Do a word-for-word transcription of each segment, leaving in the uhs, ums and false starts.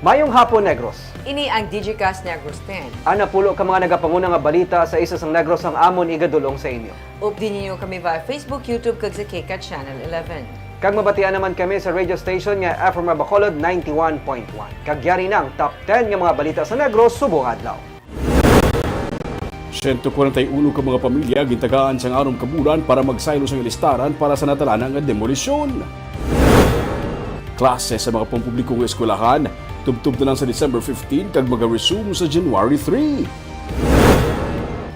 Mayong hapon, Negros. Ini ang Digicast Negros ten. Ang napulo ka mga nagapanguna nga balita sa isa sang Negros ang amon igadul-ong sa inyo. Updi ninyo kami via Facebook, YouTube, kag sa KCAT Channel eleven. Kag mabatian naman kami sa radio station nga F M R Bacolod ninety-one point one. Kag yari na ang top ten nga mga balita sa Negros subong adlaw. Siyento kwarenta y uno ka mga pamilya gintagaan sang anom ka bulan para magsaylo sang listaran para sa natalana nga demolisyon. Klase sa mga pampubliko nga eskwelahan tubtob na lang sa December fifteen kag maga-resume sa January three.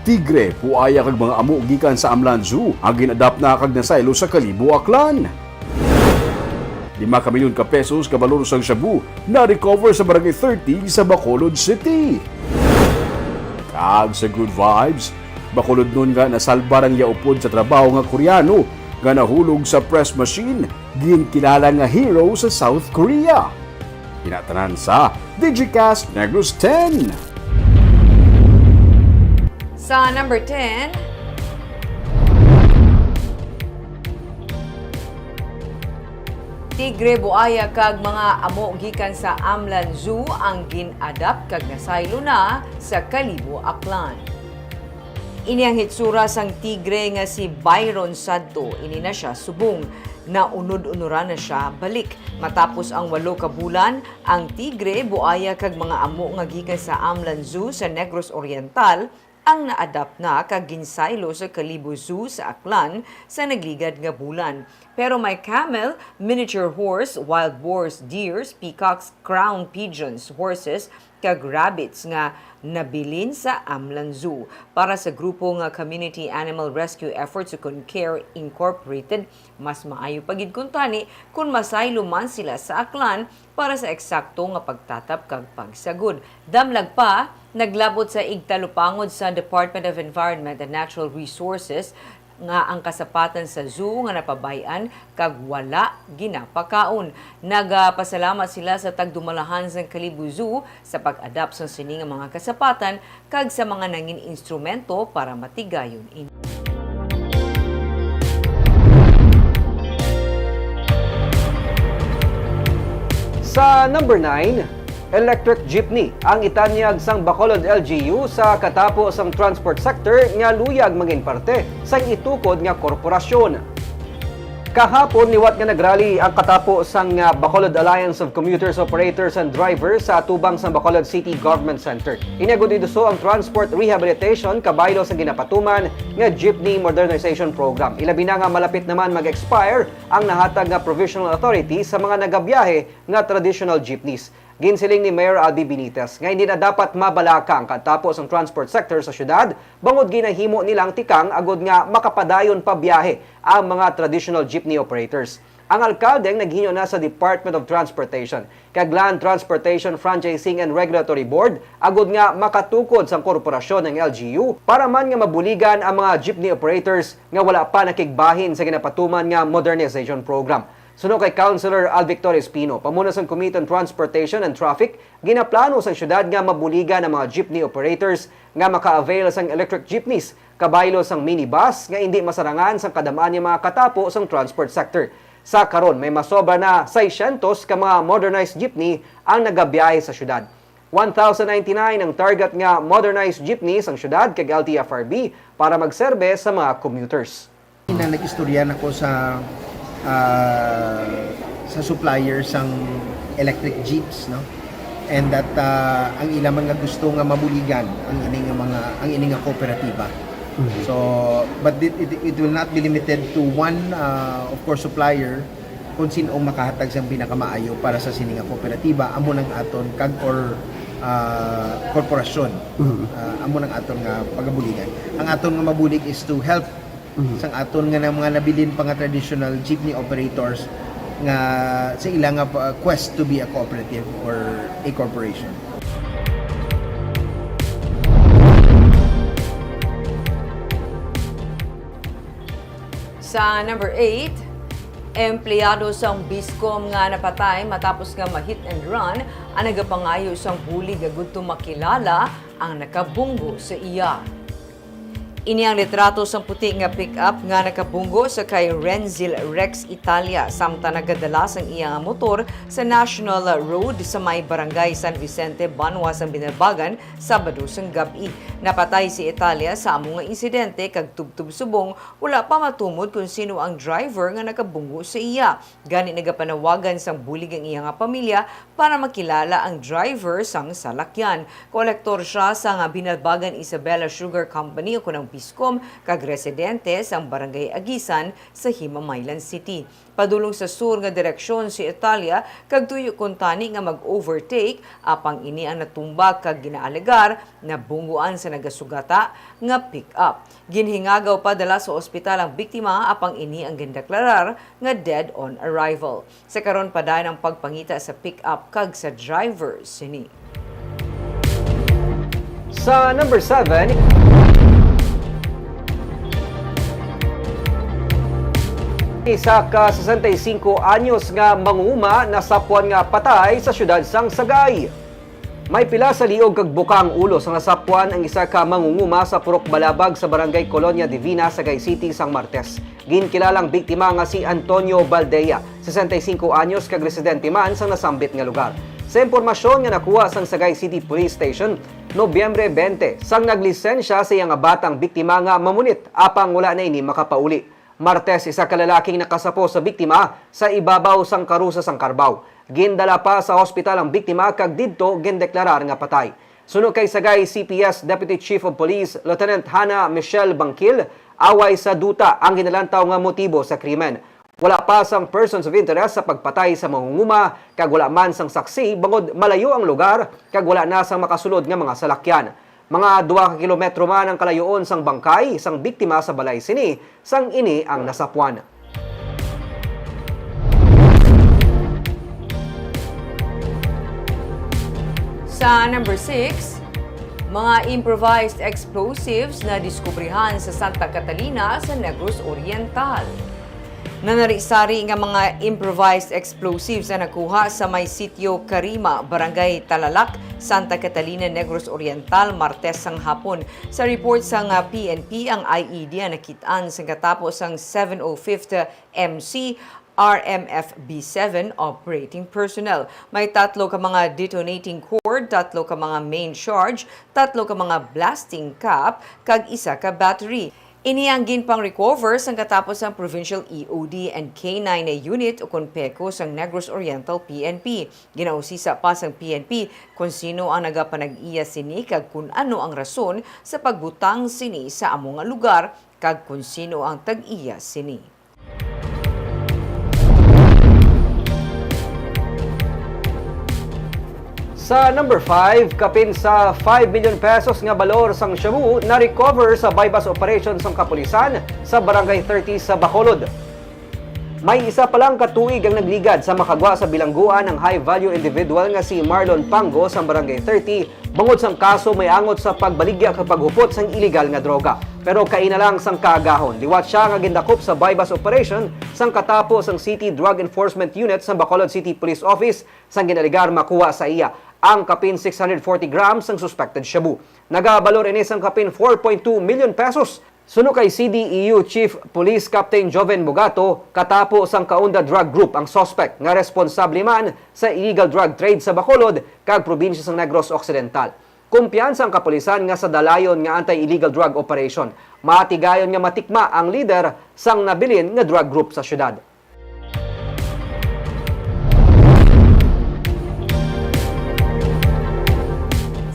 Tigre, buaya kag mga amo gikan sa Amlan Zoo ang gin-adapt na kag nasaylo sa Kalibo, Aklan. Lima ka milyon ka pesos ka balor sang shabu na-recover sa Barangay thirty sa Bacolod City. Kag sa good vibes, Bacolodnon nga nasalbar ang iya upod sa trabaho nga Koreano nga nahulog sa press machine, ginkilala nga hero sa South Korea. Ina tanan sa Digicast Negros ten. Sa number ten, tigre, buaya kag mga amo gikan sa Amlan Zoo ang gin-adapt kag nasaylo na sa Kalibo, Aklan. Ini ang hitsura sang tigre nga si Byron Sadto. Ini na sia subong. Naunod-unuran na sia balik. Matapos ang walo ka bulan, ang tigre, buaya kag mga amo nga gikan sa Amlan Zoo sa Negros Oriental ang na-adapt na kag ginsaylo sa Kalibo Zoo sa Aklan sa nagligad nga bulan. Pero may camel, miniature horse, wild boars, deers, peacocks, crown pigeons, horses, kag rabbits nga nabilin sa Amlan Zoo. Para sa grupo nga Community Animal Rescue Efforts ukon CARE Incorporated, mas maayo pa gid kuntani kon masaylo man sila sa Aklan para sa eksakto nga pagtatap kag pagsagod. Damlag pa, naglabot sa igtalupangod sa Department of Environment and Natural Resources nga ang kasapatan sa zoo nga napabay-an kag wala ginapakaon. Nagapasalamat sila sa tagdumalahan sang Kalibo Zoo sa pag-adapt sang sini nga mga kasapatan kag sa mga nangin instrumento para matigayon ini. Sa number nine, electric jeepney ang itanyag sang Bacolod L G U sa katapo sang transport sector nga luyag mangin parte sang itukod nga korporasyon. Kahapon, liwat nga nagrally ang katapo sang, ah, Bacolod Alliance of Commuters, Operators, and Drivers sa atubang sang Bacolod City Government Center. Ini agud iduso ang transport rehabilitation kabaylo sa ginapatuman nga Jeepney Modernization Program. Ilabi na nga malapit naman mag-expire ang nahatag nga provisional authority sa mga nagabiyahe nga traditional jeepneys. Ginsiling ni Mayor Albi Benitez nga hindi na dapat mabalaka ang katapo sang transport sector sa siyudad bangod ginahimo nilang tikang agud nga makapadayon pa biyahe ang mga traditional jeepney operators. Ang alkalde ang naghingyo na sa Department of Transportation kag Land Transportation Franchising and Regulatory Board agud nga makatukod sang korporasyon ang L G U para man nga mabuligan ang mga jeepney operators nga wala pa nakigbahin sa ginapatuman nga modernization program. Suno kay Councilor Alvictor Espino, pamuno sang Committee on Transportation and Traffic, ginaplano sang siyudad nga mabuligan ang mga jeepney operators nga maka-avail sang electric jeepneys kabaylo sang minibus nga indi masarangan sang kadam-an nga mga katapo sang transport sector. Sa karon, may masobra na seiscientos ka mga modernized jeepney ang nagabiyahe sa siyudad. One thousand ninety-nine ang target nga modernized jeepney sang siyudad kag L T F R B para magserbe sa mga commuters. Ina, nag-istorya na ko sa, ah, sa supplier sang electric jeeps, no? And that, ah, ang ila man nga gusto nga mabuligan ang ini nga mga, ang ini nga kooperatiba. Mhm. So, but it, it, it will not be limited to one, ah, of course, supplier kung sin-o ang makahatag sang pinakamaayo para sa sini nga kooperatiba, amo nang aton kag or, ah, korporasyon. Mhm. Ah, amo nang aton nga pagabuligan. Ang aton nga mabulig is to help Mhm. sang aton nga nang mga nabilin pa nga traditional jeepney operators nga sa ila nga pa-, quest to be a cooperative or a corporation. Sa number eight, empleyado sang BISCOM nga napatay matapos nga ma-hit and run ang nagapangayo sang bulig agud to makilala ang nakabunggo sa iya. Ini ang litrato sang puti nga pick-up nga nakabunggo sa kay Renzil Rex Italia, samtang nagadala sang iya nga motor sa National Road sa may Barangay San Vicente, Banwa sang Binalbagan, Sabado sang gab-i. Napatay si Italia sa amo nga insidente, kag tubtob subong wala pa matumod kon sino ang driver nga nakabunggo sa iya. Gani, nagapanawagan sang bulig ang iya nga pamilya para makilala ang driver sang salakyan. Kolektor siya sa nga Binalbagan Isabela Sugar Company, ukon ang BISCOM, kag residente sang Barangay Aguisan sa Himamaylan City. Padulong sa sur nga direksyon si Italia kag tuyo kuntani nga mag-overtake, apang ini ang natumba kag ginaalegar nabungguan sa nagasugata nga pick-up. Ginhingagaw pa dala sa ospital ang biktima, apang ini ang gindeklarar nga dead on arrival. Sa karon, padayon ang pagpangita sa pick-up kag sa driver sini. Sa number seven, isa ka sesenta y cinco anyos nga mangunguma nasapwan nga patay sa siyudad sang Sagay. May pila sa liog kag buka ang ulo sang nasapwan ang isa ka mangunguma sa Purok Balabag sa Barangay Colonia Divina, Sagay City, sang Martes. Ginkilalang biktima nga si Antonio Baldea, sesenta y cinco anyos, kag residente man sang nasambit nga lugar. Sa impormasyon nga nakuha sang Sagay City Police Station, Nobyembre twenty, sang naglisensya sa iya nga bata ang biktima nga mamunit, apang wala na ini makapauli. Martes, isa ka lalaking nakasapo sa biktima sa ibabaw sang karusa sang karbaw. Gindala pa sa hospital ang biktima kag didto gindeklarar nga patay. Suno kay Sagay C P S Deputy Chief of Police Lieutenant Hannah Michelle Bangkil, away sa duta ang ginalantaw nga motibo sa krimen. Wala pa sang persons of interest sa pagpatay sa mangunguma, kag wala man sang saksi bangod malayo ang lugar kag wala na sang makasulod nga mga salakyan. Mga dua ka kilometro man ang kalayoon sang bangkay sang biktima sa balay sini sang ini ang nasapwan. Sa number six, mga improvised explosives na diskubrihan sa Santa Catalina sa Negros Oriental. Nanari-sari nga mga improvised explosives ang nakuha sa may Sitio Carima, Barangay Talalak, Santa Catalina, Negros Oriental, Martes sang hapon. Sa report sang, ah, P N P, ang I E D ang nakit-an sang katapo sang seven oh fifth M C R M F B seven operating personnel. May tatlo ka mga detonating cord, tatlo ka mga main charge, tatlo ka mga blasting cap, kag isa ka battery. Ini ang ginpang-recover sang katapo sang Provincial E O D and K nine Unit ukon PECO sang Negros Oriental P N P. Ginausisa pa sang P N P kon sino ang nagapanag-iya sini kag kon ano ang rason sa pagbutang sini sa amo nga lugar kag kon sino ang tag-iya sini. Sa number five, kapin sa five million pesos nga balor sang shabu na-recover sa buy-bust operation sang kapulisan sa Barangay thirty sa Bacolod. May isa pa lang ka tuig ang nagligad sa makagwa sa bilangguan ang high-value individual nga si Marlon Pango sa Barangay thirty bangod sang kaso may angot sa pagbaligya kag paghupot sang iligal nga droga. Pero kaina lang sang kaagahon, liwat sia nga gindakop sa buy-bust operation sang katapo sang City Drug Enforcement Unit sa Bacolod City Police Office sang ginaligar makuha sa iya ang kapin six hundred forty grams sang suspected shabu. Nagabalor ini sang kapin four point two million pesos. Suno kay C D E U Chief Police Captain Joven Bugato, katapo sang Kaunda Drug Group ang suspect nga responsable man sa illegal drug trade sa Bacolod kag probinsya sang Negros Occidental. Kumpiyansa ang kapulisan nga sa dalayon nga anti-illegal drug operation, matigayon nga matikma ang lider sang nabilin nga drug group sa syudad.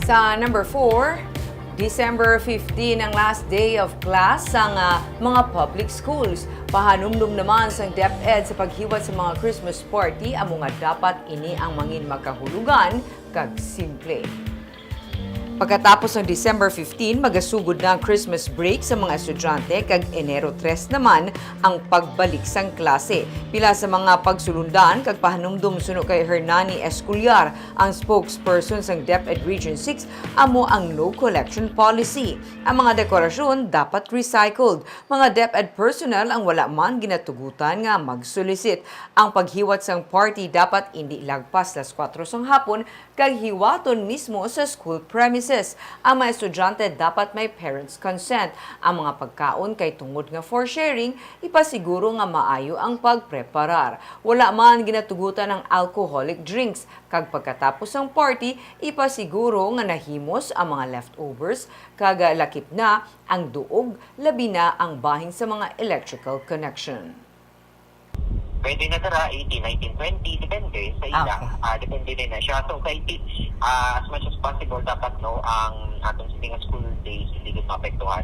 Sa number four, December fifteen ang last day of class sa, ah, mga public schools. Pahanumdom naman sang DepEd sa paghiwat sa mga Christmas party, amo nga dapat ini ang mangin makahulugan kag simple. Pagkatapos ng December fifteen, magasugod na ang Christmas break sa mga estudyante, kag Enero tres naman ang pagbalik sang klase. Pila sa mga pagsulundan kag pahanumdom suno kay Hernani Esculiar, ang spokesperson sang DepEd Region six, amo ang no collection policy. Ang mga dekorasyon dapat recycled. Mga DepEd personnel ang wala man ginatugutan nga mag-solicit. Ang paghiwat sang party dapat indi lagpas las kuwatro sang hapon kag hiwaton mismo sa school premises. Ang mga estudyante dapat may parents' consent. Ang mga pagkaon kay tungod nga for sharing, ipasiguro nga maayo ang pagpreparar. Wala man ginatugutan ang alcoholic drinks, kag pagkatapos sang party, ipasiguro nga nahimos ang mga leftovers, kag lakip na ang duog, labi na ang bahin sa mga electrical connection. Pwede na dira, eighteen, nineteen, twenty, depende sa ila. Okay. Ah, depende din na siya. So, kay ti-, ah, as much as possible, dapat, no, ang atong sini nga school days hindi gid maapektuhan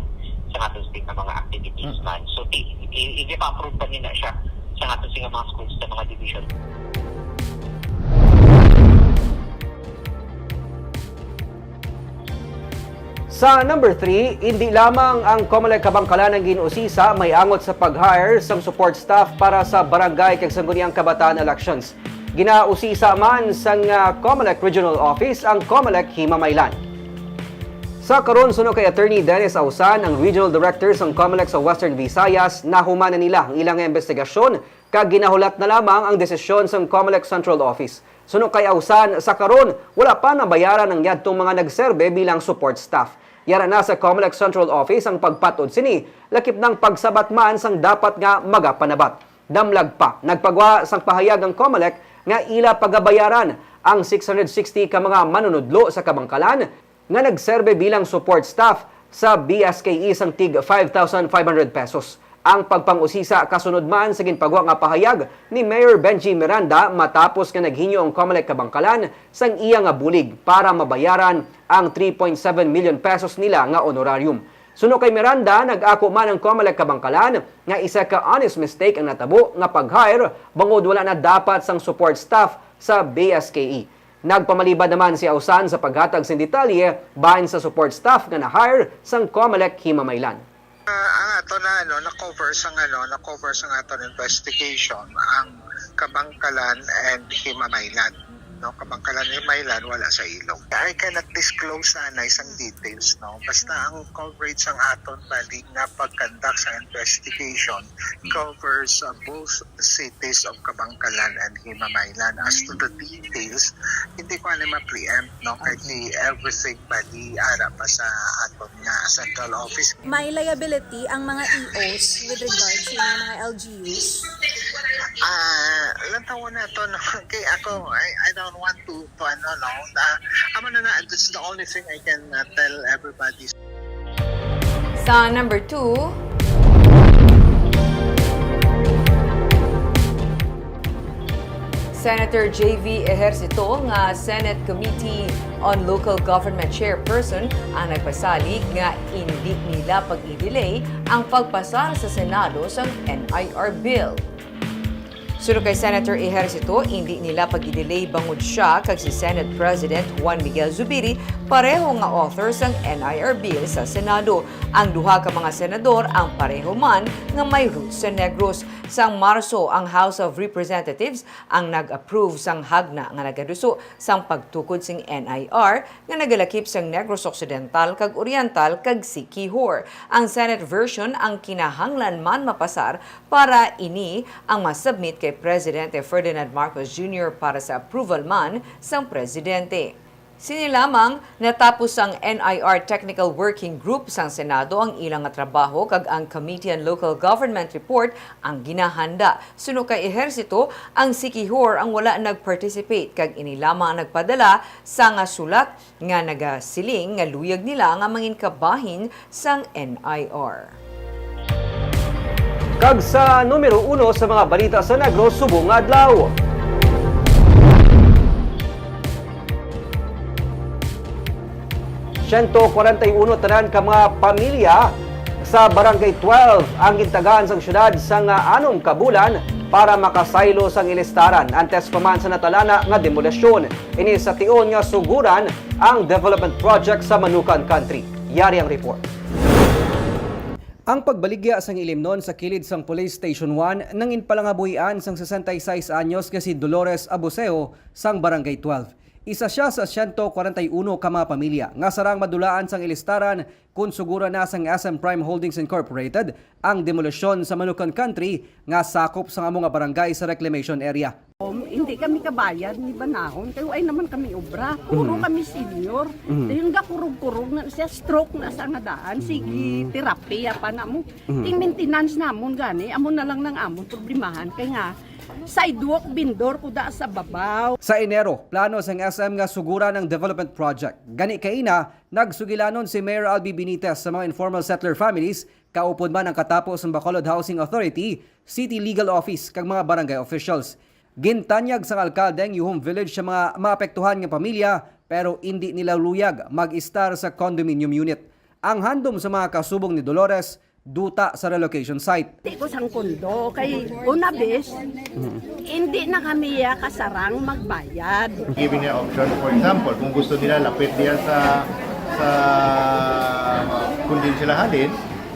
sa atong sini nga mga activities Mm. man. So, ti-, i-, i-approve pa nila siya sa atong sini nga mga schools, sa mga division. Sa number three, indi lamang ang Comelec Kabankalan ang gin-usisa, may angot sa pag-hire sang support staff para sa barangay kag sangguniang kabataan elections. Ginausisa man sang, ah, Comelec Regional Office ang Comelec Himamaylan. Sa karon, suno kay Attorney Dennis Ausan, ang Regional Director sang Comelec sa Western Visayas, nahuman na nila ang ilang investigasyon kag ginahulat na lamang ang desisyon sang Comelec Central Office. Suno kay Ausan, sa karon, wala pa nabayaran ang yadtong mga nagserbe bilang support staff. Yara na sa Comelec Central Office ang pagpat-od sini, lakip nang pagsabat man sang dapat nga magapanabat. Damlag pa, nagpagwa sang pahayag ang Comelec nga ila pagabayaran ang six hundred sixty ka mga manunudlo sa Kabankalan nga nagserbe bilang support staff sa B S K E sang tig five thousand five hundred pesos. Ang pagpang-usisa kasunod man sa ginpagwa nga pahayag ni Mayor Benji Miranda matapos nga naghingyo ang Comelec Kabankalan sang iya nga bulig para mabayaran ang three point seven million pesos nila nga honorarium. Suno kay Miranda, nag-ako man ang Comelec Kabankalan nga isa ka honest mistake ang natabo nga pag-hire bangod wala na dapat sang support staff sa B S K E. Nagpamalibad naman si Ausan sa paghatag sing detalye bahin sa support staff nga na-hire sang Comelec Himamaylan. Ah, ang ato na ano, na-cover sang ano, na-cover sang aton investigation ang Kabankalan and Himamaylan. No, Kabankalan, Himamaylan, wala sa ilog. I cannot disclose na isang details, no. Basta ang coverage sang aton bali nga pag-conduct sa investigation covers, uh, both cities of Kabankalan and Himamaylan. As to the details, hindi ko ani ma-preempt, no, kay di everything bali ara pa sa aton nga central office. May liability ang mga E Os with regards sa mga L G Us? Ah, lantawon nato, no? Kay ako, I, I don't want to, to ano, no? Na, amo na na, that's the only thing I can, uh, tell everybody. Sa number two, Senator J V Ejercito nga Senate Committee on Local Government Chairperson ang nagpasalig nga indi nila pag-i-delay ang pagpasar sa Senado sang N I R Bill. Suno kay Senator Ejercito, indi nila pag-i-delay bangod siya kag si Senate President Juan Miguel Zubiri pareho nga author sang N I R Bill sa Senado. Ang duha ka mga senador ang pareho man nga may roots sa Negros. Sang Marso, ang House of Representatives ang nag-approve sang hagna nga nagaduso sang pagtukod sing N I R nga nagalakip sang Negros Occidental kag Oriental kag Siquijor. Ang Senate version ang kinahanglan man mapasar para ini ang ma-submit kay Presidente Ferdinand Marcos Junior para sa approval man sang Presidente. Sini lamang, natapos sang N I R Technical Working Group sang Senado ang ilang nga trabaho kag ang Committee on Local Government Report ang ginahanda. Suno kay Ejercito, ang Siquijor ang wala nag-participate kag ini lamang ang nagpadala sa nga sulat nga nagasiling nga luyag nila nga mangin kabahin sang N I R. Kag sa numero uno sa mga balita sa Negros subong nga adlaw. Siyento kwarenta y uno tanan ka mga pamilya sa Barangay twelve ang gintagaan sang syudad sang anom ka bulan para makasaylo sang ilistaran antes pa man sa natalana nga demolisyon. Ini sa tion nga suguran ang development project sa Manukan Country. Yari ang report. Ang pagbaligya sang ilimnon sa kilid sang Police Station one nangin palangabuhian sang sesenta y seis anyos nga si Dolores Abuseo sang Barangay twelve. Isa sia sa siyento kwarenta y uno ka mga pamilya nga sarang madulaan sang ilistaran kon suguran na sang S M Prime Holdings Incorporated ang demolisyon sa Manukan Country nga sakop sang amo nga barangay sa reclamation area. Um, hindi kami kabayad ni banahon kay way naman kami obra. Puro Mhm. kami senior. Mhm. Dayon gakurog-kurog na siya, stroke na sa nga daan. Sige, Mhm. terapiya pa na mo. Mhm. Ting maintenance namon gani, amo na lang nang amon problemahan kay nga sidewalk bindor kuda sa babaw. Sa Enero, plano sang S M nga suguran ang development project. Gani kaina, nagsugilanon si Mayor Albi Benitez sa mga informal settler families, kaupod man ang katapo sang Bacolod Housing Authority, City Legal Office, kag mga barangay officials. Gintanyag sang alkalde ang Yuhom Village sa mga maapektuhan nga pamilya, pero indi nila luyag mag-istar sa condominium unit. Ang handom sa mga kasubong ni Dolores, duta sa relocation site. Di ko sang kondo kay una bes, hindi na kami ya kasarang magbayad. Giving an option, for example, kung gusto nila lapit diya sa, sa kung din sila halin,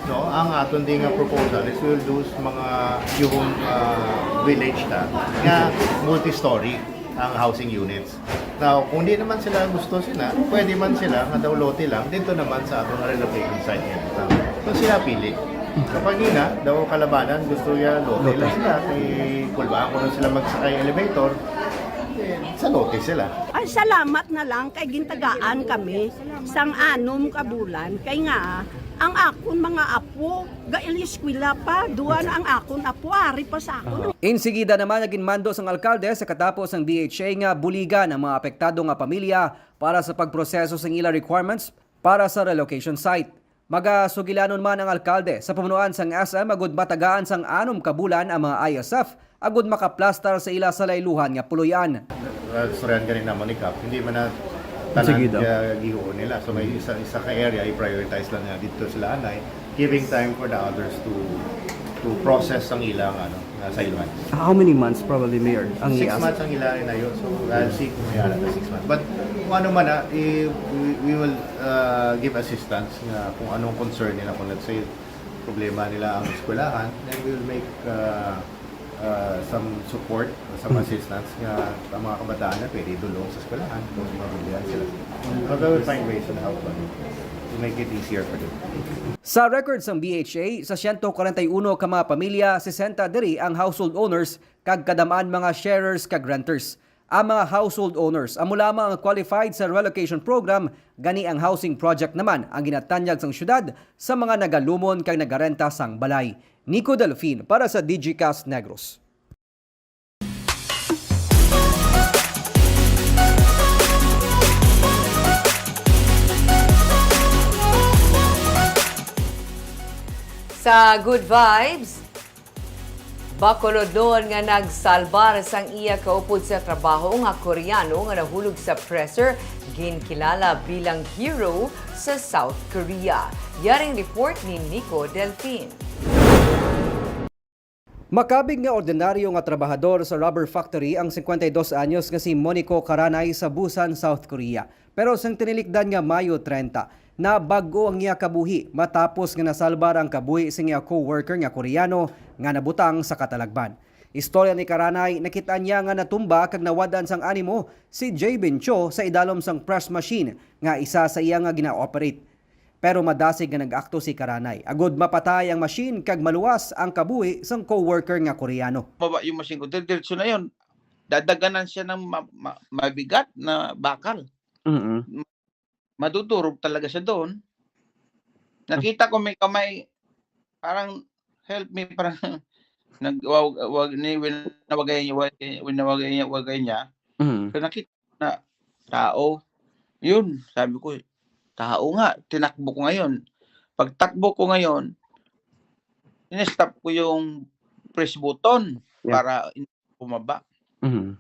no, ang aton din nga proposal is we'll do s- mga yung ah, village na nga multi-story ang housing units. Now, kung di naman sila gusto sila, pwede man sila nga daw lote lang dito naman sa aton relocation site nga ito. So sila pili. Kapag ina, daw kalabanan gusto niya lote Lote. lang sila, kay kulbaan ko na sila magsakay elevator, eh, sa lote sila. Ay, salamat na lang kay gintagaan kami sang anom ka bulan kay nga ang akon mga apo gail eskwela pa, duwa na ang akon apo ari pa sa akon. Insigida naman nga ginmando sang alkalde sa katapo sang D H A nga buligan ang mga apektado nga pamilya para sa pagproseso sang ila requirements para sa relocation site. Magasugilanon man ang alkalde sa pamunuan sang S M agud matagaan sang anom ka bulan ang mga I S F agud makaplastar sa ila salayluhan nga puloy-an. Istoryahan gani namon ni Kap, hindi man na tanan Sige daw. Gihuon nila. So may isa isa ka area i-prioritize lang nga dito sila anay, giving time for the others to to process ang ilang ano, uh, sayluhan. How many months probably, Mayor, ang Six i-ask? Months ang ila inayo. So I'll see kung may alam na six months. But kung ano man na, i- we, we will uh, give assistance nga kung anong concern nila, kung let's say problema nila ang eskwelahan, then we will make uh, uh, some support, some assistance nga ang mga kabataan na pwede dulong sa eskwelahan kung mabigyan sila. But we will find ways on how to, to make it easier for them. Sa record sang B H A, sa siyento kwarenta y uno ka mga pamilya, sesenta diri ang household owners kag kadamaan mga sharers kag renters. Ang mga household owners amo lamang ang qualified sa relocation program, gani ang housing project naman ang ginatanyag sang syudad sa mga nagalumon kag nagarenta sang balay. Nico Delfin para sa Digicast Negros. Sa Good Vibes, Bacolodnon nga nagsalbar sang iya kaupod sa trabaho nga Koreano nga nahulog sa presser, ginkilala bilang hero sa South Korea. Yaring report ni Nico Delfin. Makabig nga ordinaryo nga trabahador sa rubber factory ang cincuenta y dos anyos nga si Monico Caranay sa Busan, South Korea. Pero sang tinilikdan nga Mayo treinta, nabag-o ang iya kabuhi matapos nga nasalbar ang kabuhi sa iya co-worker nga Koreano nga nabutang sa katalagman. Istorya ni Caranay, nakit-an niya nga natumba kag nawad-an sang animo si Jay Bencho sa idalom sang press machine nga isa sa iya nga gina-operate. Pero madasig nga nag-akto si Caranay agud mapatay ang machine kag maluwas ang kabuhi sang co-worker nga Koreano. Baba yung machine ko, diretso na yun. Dadaganan siya ng ma- ma- mabigat na bakal. Mm-mm. Madudurog talaga siya doon. Nakita ko may kamay, parang, "Help me," parang nagwawag ni winawagay niya, wag- winawagay niya, wagay niya. Mm. So nakita ko na tao. Yun, sabi ko, "Tao nga." Tinakbo ko ngayon. Pagtakbo ko ngayon, in-stop ko yung press button Yeah. para in- bumaba. Mm.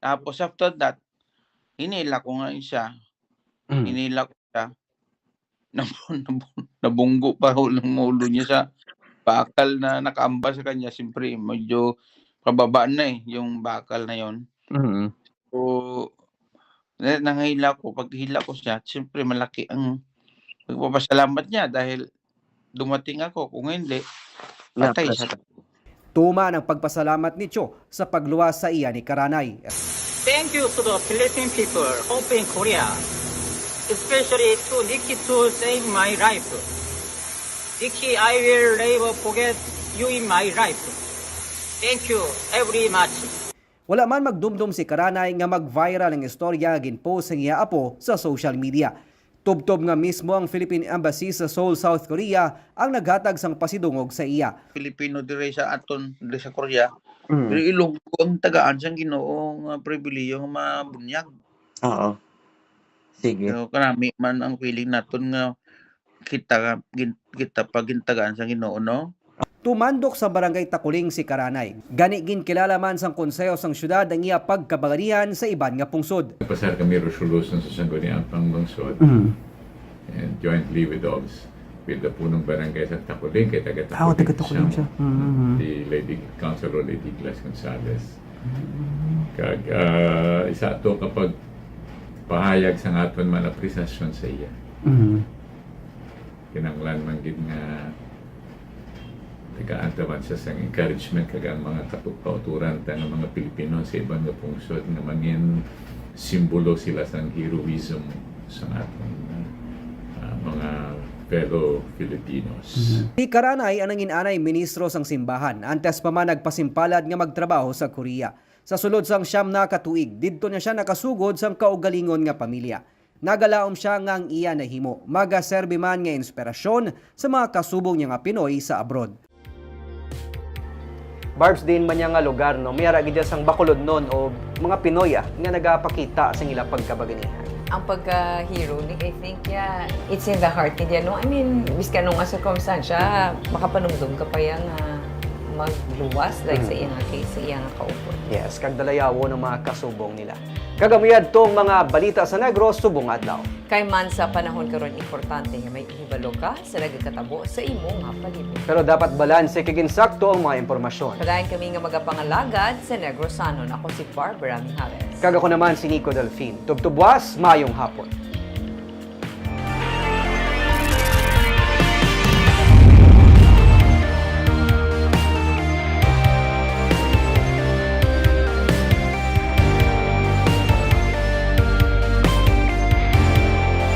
Tapos after that, hinila ko nga siya. Mm. Hinila ko siya. Nab- nab- Nabunggo pa ho ng ulo niya sa bakal na nakaamba sa kanya. Siyempre, medyo pababa na eh, yung bakal na yon. Mm. So, na- nangahila ko. Pag hila ko siya, siyempre malaki ang pagpapasalamat niya dahil dumating ako. Kung hindi, patay siya. Tuman ang pagpasalamat ni Cho sa pagluwas sa iya ni Caranay. Thank Thank you to the Philippine people of in Korea, especially to Nikki to save my life. Nikki, I will never forget you in my life. Thank you very much. Wala man magdumdom si Karanay nga mag-viral ang istorya nga gin-post sang iya apo sa social media. Tubtob nga mismo ang Philippine Embassy sa Seoul, South Korea, ang naghatag sang pasidungog sa iya. Filipino diri sa aton, diri sa Korea. Mm. Pero Ilonggo ang tagaan sang Ginoo nga pribilehiyo nga mabunyag. Oo. Sige. So, kanami man ang feeling naton nga kita gin, kita pa gintagaan sang Ginoo, no? Tumandok sa Barangay Takuling si Karanay. Gani ginkilala man sang konseho sang syudad ang iya pagkabagarihan sa iban nga pungsod. Nagpasar kami resolution sa Sangguniang Panglungsod Mm. and jointly with those, with the punong barangay sa Takuling, kay taga Ah, taga Takuling Takuling siya. Mm. The lady, Councilor Lady Glass Gonzalez. Kag ah, isa to kapag pahayag sa aton man apresasyon sa iya. Mm. Kinahanglan man gid nga tagaan ta man siya sang encouragement kag ang mga kapugpauturan ta nga mga Pilipino sa iban nga pungsod nga mangin simbolo sila sang heroism sa aton ah, mga fellow Filipinos. Si Karanay ang nangin-anay ministro sang simbahan antes pa man nagpasimpalad nga magtrabaho sa Korea. Sa sulod sang siyam na ka tuig, didto na siya nakasugod sang kaugalingon nga pamilya. Nagalaom siya nga ang iya nahimo magaserbi man nga inspirasyon sa mga kasubong niya nga Pinoy sa abroad. Barbs, diin man niya nga lugar, no, may ara gid sang Bacolodnon o mga Pinoy, ah, nga nagapakita sang ila pagkabaganihan. Ang pagka-hero ni, I think, yeah, it's in the heart ni, no? I mean, bisan anong nga sirkumstansya, makapanumdom ka pa yang ah, magluwas, like sa iyang case, sa iyang kaupod. Yes, kag dalayawon ang mga kasubong nila. Kag amo yadtong mga balita sa Negros subong adlaw. Kay man sa panahon karon, importante nga may hibalo ka sa nagakatabo sa imo nga palibot. Pero dapat balanse kag insakto ang mga impormasyon. Padayon kami nga magapangalagad sa Negrosanon. Ako si Barbara Mijares. Kag ako naman si Nico Delfin. Tubtubwas, mayong hapon.